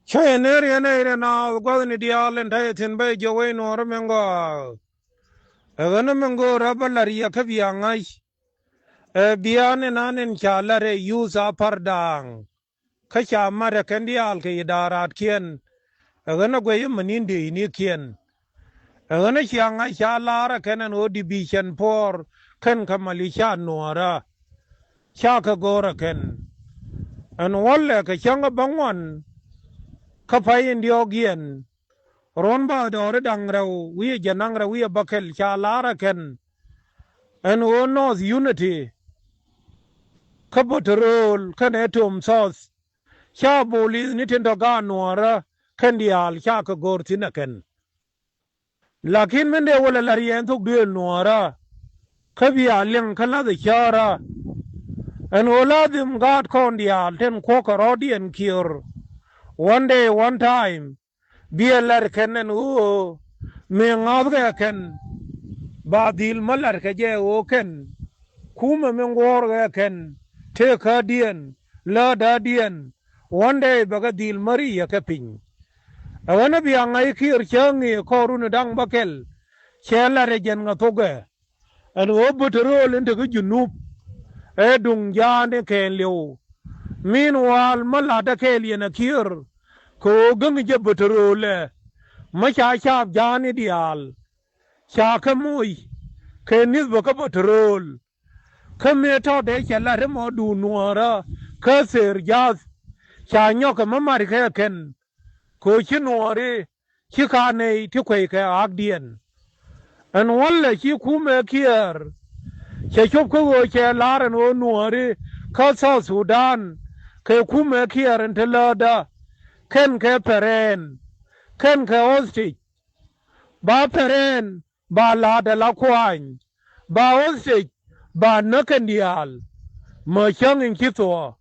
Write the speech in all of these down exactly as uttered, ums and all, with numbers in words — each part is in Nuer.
Cä yɛ ner yɛn ɛ irɛ naath gua̱thni diaal in ta̱yɛ thi̱n bä i̱ jiök wec nuɔɔrä min gɔaa. Ɛ ɣän min go̱o̱rä bä la̱r yɛ kä bia ŋa̱c. Ɛ biaani nan in ca la̱r ɛ yuth a pa̱r daaŋ. Kä ca mat ɛ kɛn diaal kɛ i̱ da̱a̱ raatkiɛn. Ɛ ɣän ɛ guɛc i̱ mäni̱n dëëcnikiɛn. Ɛ ɣän ɛ cia ŋa̱c ca la̱r ɛ kɛn ɛn ɣöö division puɔ̱ɔ̱r kɛn kä mali ca nuɔɔrä. Ca kɛ go̱o̱r ɛ kɛn ɛn wälɛ kɛ cäŋ ɛ bäŋuan. Kä pay in diɔ̱ɔ̱k yɛn ruɔ̱n ba dɔɔri da̱ŋ rɛw wi̱i̱ jɛ naŋ rɛw wi̱i̱ bäkɛl ca la̱r ɛ kɛn ɛn ɣöö North Unity kä bä te rööl kɛn ɛ tom South. Ca bolith ni tin tɔ gaat nuɔɔrä kɛn diaal ca kɛ go̱o̱r thi̱n ɛ kɛn. Lakin min dee wä lɛ la̱r yɛn thok duëël nuɔɔrä. Kä bia liŋ kä la̱th ɛ cäärä ɛn ɣöö la dhim gaat kɔn diaal tin kuɔ̱k kɛ rɔ̱diɛn kiɛɛr. One day, one time. Biɛ la̱r kɛn ɛn ɣöö mëë ŋa̱thkɛ kɛn ba dhil mä la̱rkɛ jɛ ɣöö kɛn kumɛ mi ŋuɔ̱ɔ̱rkɛ kɛn tëëkädiɛn läätdädiɛn. One day bɛ kɛ dhil mä ri̱yɛ kɛ piny. Ɛ ɣän ɛ bia ŋa̱c kiɛɛr cä ŋëë kɔɔrun ɛ da̱ŋ bäkɛl. Cɛ la̱r ɛ jɛn ŋa thokɛ ɛn ɣöö bä te rööl in te kä Junub. Ɛ duŋ ja̱a̱n in kɛɛliw. Meanwhile mä la̱tdä kɛɛl yɛn ɛ kiɛɛr kɛ ɣöö gäŋ jɛ bä te rööl ɛ mä ca caap ja̱a̱n in diaal. Ca kɛ moc kɛ ni̱th bä kä bä te rööl. Kä mëë tɔ̱ dee cɛ la̱t ri mɔ duun nuɔɔrä kä thëër ja̱th. Ca nyɔk kɛ mä mat kɛ kɛn kɛ ɣöö ci nuɔɔri ci ka nɛy ti kueckɛ akdiɛn. Ɛn wälɛ ci kumɛ kiɛɛr cɛ cop kä ɣöö cɛ la̱r ɛn ɣöö nuɔɔri kä South Sudan kɛ kumɛ kiɛɛr ɛn te läätdä kɛn kɛ pɛrɛɛn kɛn kɛ hostage. Ba pɛrɛɛn ba la̱a̱t ala kuany ba hostage ba näk kɛn diaal. Mä cäŋ in ci thuɔɔ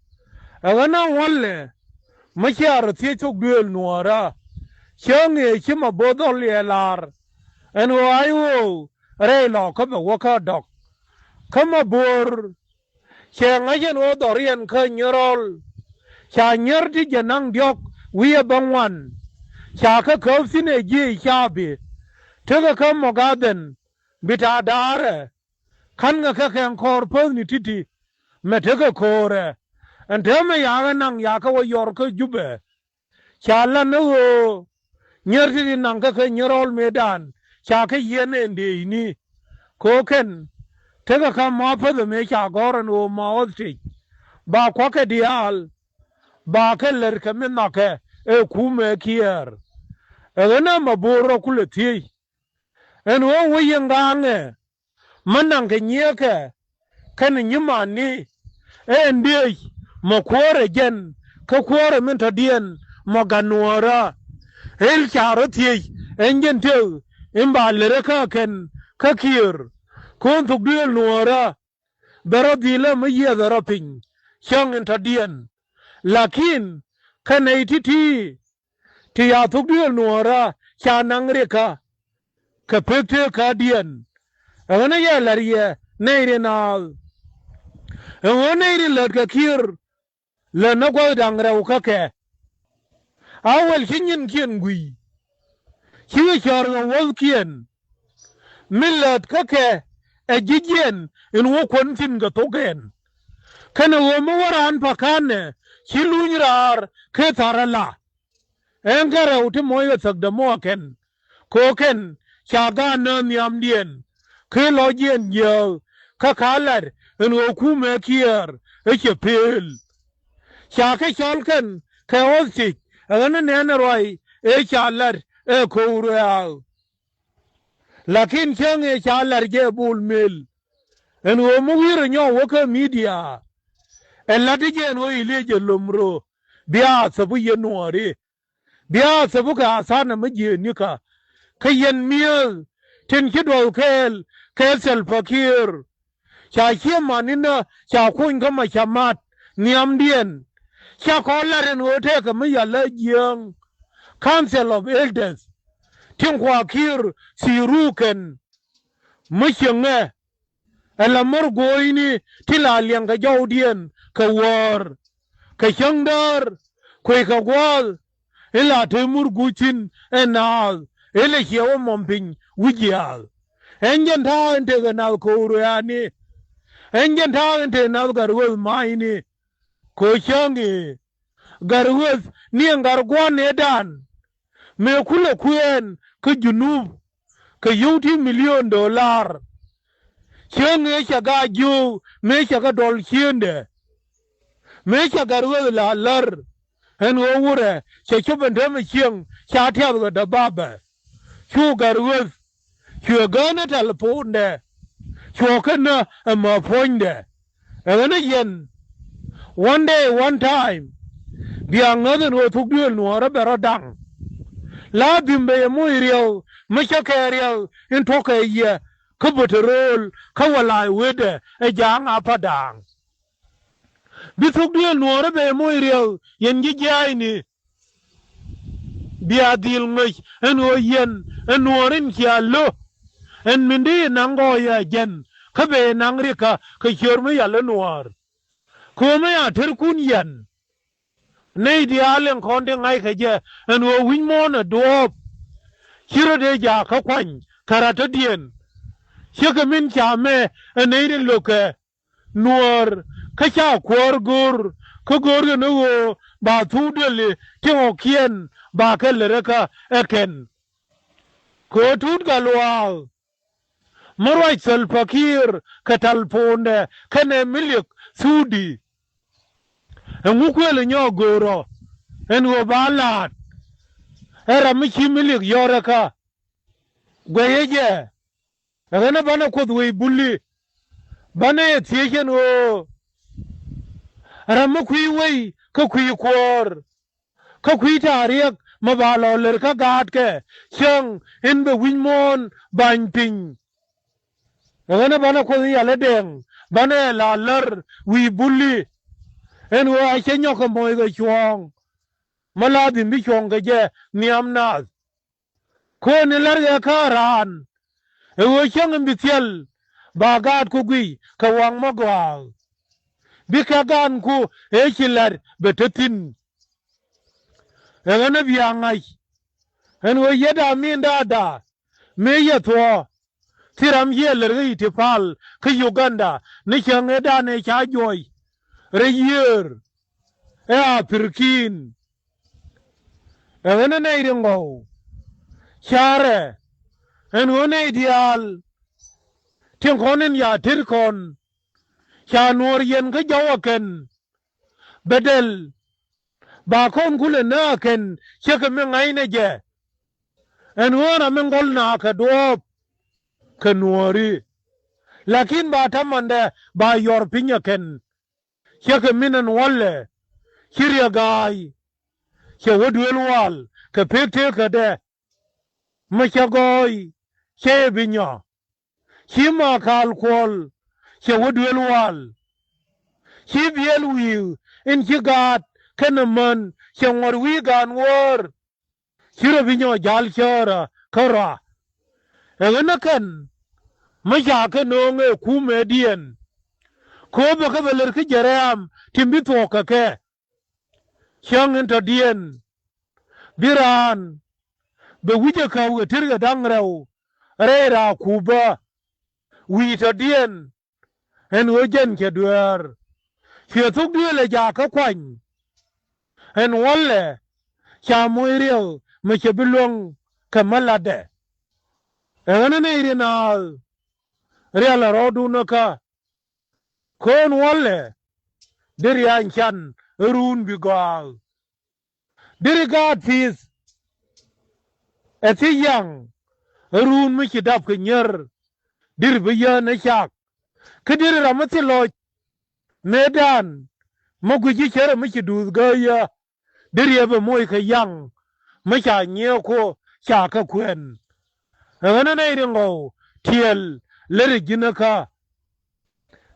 ɛ ɣän a wälɛ mä cia rɔ thiec thok duëël nuɔɔrä. Cäŋ ëë ci ma bo̱o̱r dhɔl yɛ la̱r ɛn ɣöö a i̱ ɣöö rɛy lɔɔk kä bɛ wä kä dɔk. Kä ma bo̱o̱r cɛ ŋa̱c ɛn ɣöö dhɔriɛn kä nyärɔl. Ca nyär ti jɛ naŋ diɔ̱k wi̱i̱ ɛ bäŋuan. Ca kä käp thi̱n ɛ jiëc ca bi tekɛ kä mɔk a dhɛn bi ta̱a̱ da̱a̱rɛ. Ka̱n ŋä kä kɛn kɔɔr päthni ti̱ti̱ mɛ tekɛ ko̱o̱rɛ. Ɛn täämɛ yakä naŋ yakä wä yɔr kä Jubɛ. Ca lan ni ɣöö nyär ti ti naŋ kä kɛ nyärɔl mëëdan ca kä yiɛn ɛn dëëcni. Kɛ ɣöö kɛn tekɛ kä ma päth ɛmɛ ca gɔ̱r ɛn ɣöö ma hostage ba kua̱kɛ diaal ba kɛ lär kɛ mi nhɔakɛ ɛ kumɛ kiɛɛr. Ɛ ɣän ɛ ma bo̱o̱r rɔ kulɛ thiec ɛn ɣöö wä yiëŋ ga̱a̱ŋɛ. Mä naŋkɛ nyiëëkɛ kɛnɛ nyimaani ɛn diec mɔ kuäärɛ jɛn kä kuäärɛ min tɔ̱diɛn mɔ gat nuɔɔrä. Ëël ca rɔ thiec ɛn jɛn tëë in ba lërä kä kɛn kä kiër. Ko̱n thok duëël nuɔɔrä bɛ rɔ dhilä mi yiëëthɛ rɔ piny cäŋ in tɔ̱diɛn. Lakin kä nɛy ti̱ti̱ ti ya thuk duëël nuɔɔrä ca naŋ rikä kɛ pek tëëkädiɛn. Ɛŋä ni yɛ la̱r yɛ nɛy ri naath? Ɛŋä nɛy ri lät kɛ kiër lät ni gua̱th da̱ŋ rɛw kä kɛ? A wäl ci nyinkiɛn gui̱i̱ cikɛ cäär ɣä wäthkiɛn. Mi lät kä kɛ ɛ ji̱ jiɛn in wä kuän thi̱n kɛ thok ɛn. Kɛnɛ ɣöö mi wä raan pa̱ka̱nɛ ci luny raar kɛ tha̱r ala. Ɛn kɛ rɛw ti moc kɛ thäk dämuɔɔkɛn kɛ ɣöö kɛn ca gaat nääth nhiamdiɛn. Kɛ lɔcdiɛn jiääk kä ka̱ la̱t ɛn ɣöö kumɛ kiɛɛr ëë cɛ pëël. Ca kɛ cɔl kɛn kɛ ɣɔth tic ɛ ɣän ni nɛn ɛ ruac ëë ca la̱t ɛ ko̱o̱k ruɛ̈ɛ̈k. Lakin cäŋ ëë ca la̱r jɛ Bol Mel ɛn ɣöö mi wi̱i̱rɛ nyɔk wä kä midia. Ɛ la̱t jɛ ɛn ɣöö i̱ liec jɛ lom ro̱o̱ bia thäp wi̱c yɛn nuɔɔri. Bia thäp wi̱c kɛ athanɛ mi jiëënikä. Kä yɛn mi̱eeth tin ci duɔth kɛɛl kɛ Salva Kiir. Ca cië man inä ca kuny kä ma ca mat nhiamdiɛn. Ca kɔn la̱t ɛn ɣöö tëëkɛ mi yalä jiääŋ Council of Elders. Tin kua Kiir thi̱i̱ rukɛn mi cieŋɛ. Ɛ la mär go̱o̱cni ti la liɛŋkɛ jɔwdiɛn kɛ wäär kɛ cäŋdäär kueckɛ gua̱a̱th. Ila te mur gucin ɛ naath ila ciɛ wä mɔm piny wi̱c jiaath. Ɛn jɛn ta̱a̱ ɛn tekɛ nath ko̱o̱r ɛ ani. Ɛn jɛn ta̱a̱ ɛn tekɛ nath gat rueth ma̱a̱cni. Ko̱ cäŋ i̱ gat rueth ni ɛn gat gua̱n ëëdan. Mëë kulɛ kuɛɛn kä Junub kɛ yio̱w ti milion dolar. Cäŋ ëë cɛ gaa jiöök mëë cɛ kɛ dɔl ciëëndɛ. Mëë cɛ gat rueth la lär. Ɛn ɣöö wurɛ cɛ cop ɛn täämɛ cieŋ ca tiath kɛ däbabɛ. Cu gat rueth cuɛ gäänä tɛlpondɛ. Cuɔ känä ɛmɛ puɔ̱nydɛ. Ɛ ɣän ɛ yɛn one day one time. Bia ŋäth ɛn ɣöö thuk duëël nuɔɔrä bɛ rɔ daŋ. La dhim bɛ yɛ moc riɛw mi cä kɛ riɛw in tuɔ̱kɛ yɛ kä bä te rool kä wä la̱a̱c wetdɛ ɛ ja̱a̱ŋ a pa̱t daaŋ. Bi thuk duëël nuɔɔrä bɛ yɛ moc riɛw yɛn ji̱ jia̱a̱cni. Bia dhil ŋäc ɛn ɣöö yɛn ɛn nuɔɔr in cia lo̱. Ɛn min di naŋ gɔɔyɛ jɛn kä bɛ naŋ rikä kɛ ciöör mi yal ɛ nuɔɔr. Köömä ya tërkun yɛn. Nɛy diaal ɛn kɔn ti ŋa̱ckɛ jɛ ɛn ɣöö wi̱c muɔ̱ɔ̱n ɛ duɔ̱ɔ̱p. Ci rɔ dee jaak kä kuany kɛ ratädiɛn. Ciekɛ min ca mɛ ɛ nɛy tin lo̱kɛ nuɔɔr kä ca kuäär go̱o̱r kä go̱o̱r kɛn ɣöö ba thuk duëli ti ɣɔ̱kiɛn ba kɛ lät ɛ kä ɛ kɛn. Kɛ ɣöö tuut gat luaak. Mi ruac Salva Kiir kɛ tɛlpondɛ kɛnɛ mi liɛk thukdi. Ɛŋu kuëël nyɔk go̱o̱rɔ ɛn ɣöö ba la̱a̱t. Ɛ ram mi ci mi liɛk yɔrɛ kä guɛyɛ jɛ. Ɛ ɣän ɛ banɛ kuoth wec buli. Banɛ yɛ thiec ɛn ɣöö ram mi kui̱ wec kä kui̱ kuɔɔr. Kä kui̱ ta̱a̱ riɛk ma ba lɔ lär kä gaatkɛ cäŋ in bɛ wi̱c muɔ̱ɔ̱n ba̱ny piny. Ɛ ɣän ɛ banɛ kuoth in yal ɛ dɛŋ banɛ la lär wi̱i̱ buli. Ɛn ɣöö a cɛ nyɔk kɛ moc kɛ cuɔ̱ɔ̱ŋ. Ma la dhim bi cuɔ̱ɔ̱ŋ kɛ jɛ nhiam naath. Kööni lär ɣɛ kä raan ɛ ɣöö cäŋ in bi thiɛl ba gaat ku guiy kɛ waŋ ma gɔaa. Bikɛ gaanku ëë ci la̱t bɛ te thi̱n. Ɛ ɣän ɛ bia ŋa̱c ɛn ɣöö yɛt amindaada mëë yɛ thuɔ̱ɔ̱. Thil ram yiëë lär kä Itipal kä Uganda ni cäŋ ëëdan ëë ca juɔc rɛy yiëër ɛ a pirkiin. Ɛ ɣän ɛ nɛy ri ŋɔw. Carɛ ɛn ɣöö nɛy diaal tin kɔn in ya tet kɔn. Ca nuɔɔr yɛn kä jɔw ɛ kɛn. Bɛ dɛl ba kɔn kulɛ nääk kɛn ciekɛ mi ŋa̱cnɛ jɛ. Ɛn ɣöö ram mi ŋɔl naath kɛ duɔ̱ɔ̱p kɛ nuɔɔri. Lakin ba ta̱mandɛ ba yɔr piny ɛ kɛn. Ciekɛ min ɛn wälɛ ci riɛ ga̱a̱c. Cɛ wä duëël wal kɛ pek teekädɛ. Mi cɛ gɔɔy cɛ yɛ bi nyɔ. Ci ma kaal kuɔl cɛ wä duëël wal. Ci biɛl wi̱i̱ in ci gaat kɛnɛ män cɛ ŋuɔ̱t wi̱i̱ gaan wäär. Ci rɔ bi nyɔ ja̱l cäärä kä rɔa. Ɛ ɣän ɛ kɛn mi ca kɛ nööŋ ɛ kumɛdiɛn. Kööbä kä bɛ lär kä jɛ rɛ̈ɛ̈m tin bi thuɔ̱k kɛ kɛ. Cäŋ in tɔ̱diɛn bi raan bɛ wi̱cɛ käw kɛ tet kɛ da̱ŋ rɛw rɛy raak kupä. Wi̱i̱ tɔ̱diɛn ɛn ɣöö jɛn cɛ dueer. Cuɛ thuk duëël ɛ jaak kä kuany. Ɛn wälɛ ca moc riɛk mi cɛ bi luäŋ kɛ mä latdɛ. Ɛ ɣän ɛ nɛy ri naath rial ɛ rɔɔdun ɛ kä. Köön wälɛ deri any can ɛ ruun bi gɔaa. Deri gaat pi̱i̱th ɛ thiec yaŋ ɛ ruun mi ci dap kɛ nyier. Deri bi yään ɛ cak kä deri ram mi thil lɔc mëëdan mi guic ji̱ cärɛ mi ci duuth gääyä. Deri ɛ bɛ moc kɛ yaŋ mi ca nyiëëku ca kɛ kuɛn. Ɛ ɣän ɛ nɛy ri ŋɔw tiɛɛl lär ɛ ji̱n ɛ kä.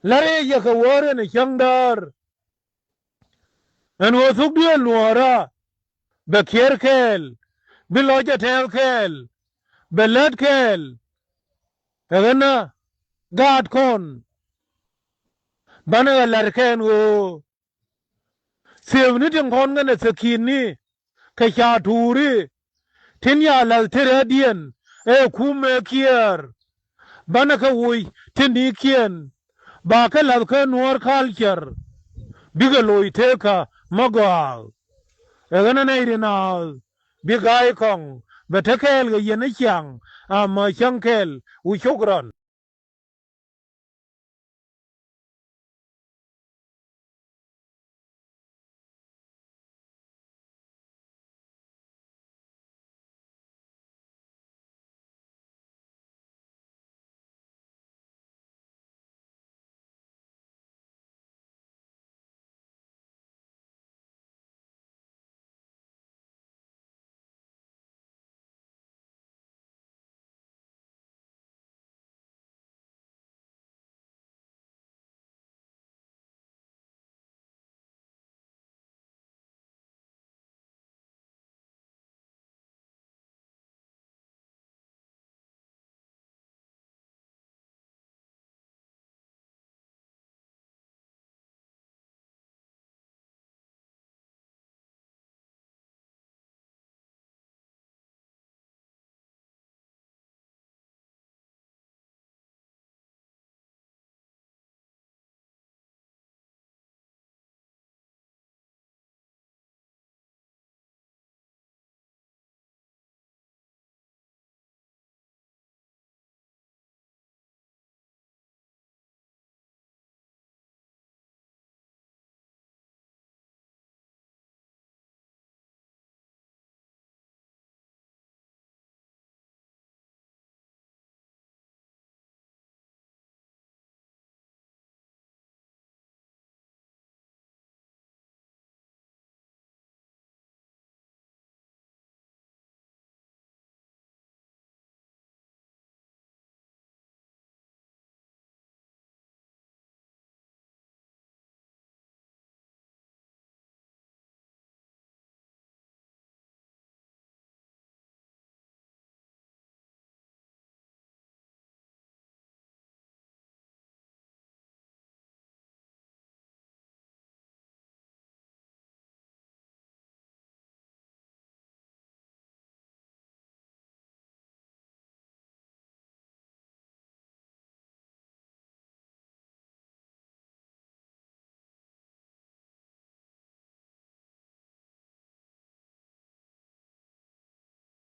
Lär ɛ yɛ kɛ wäär ɛn ɛ cäŋ däär. Ɛn ɣöö thuk duëël nuɔɔrä bɛ kiɛɛr kɛɛl bi lɔc ɛ tɛɛth kɛɛl bɛ lät kɛɛl. Ɛ ɣän ɛ gaat kɔn banɛ ɣä la̱r kɛn ɣöö thiëëpni tin kɔn ŋän ɛ thiäki̱ni te ca tuuri. Tin ya la̱th ti rɛɛdiɛn ɛ kumɛ kiɛɛr. Banɛ kɛ woc ti nikiɛn ba kɛ la̱th kä nuɔ̱ɔ̱r culture. Bikɛ loc tekä mä gɔaa. Ɛ ɣän ɛ nɛy ri naath bi ga̱a̱c kɔŋ bɛ te kɛɛl kɛ yɛn ɛ ciaŋ. Amä cäŋ kɛɛl wu cok rɔn.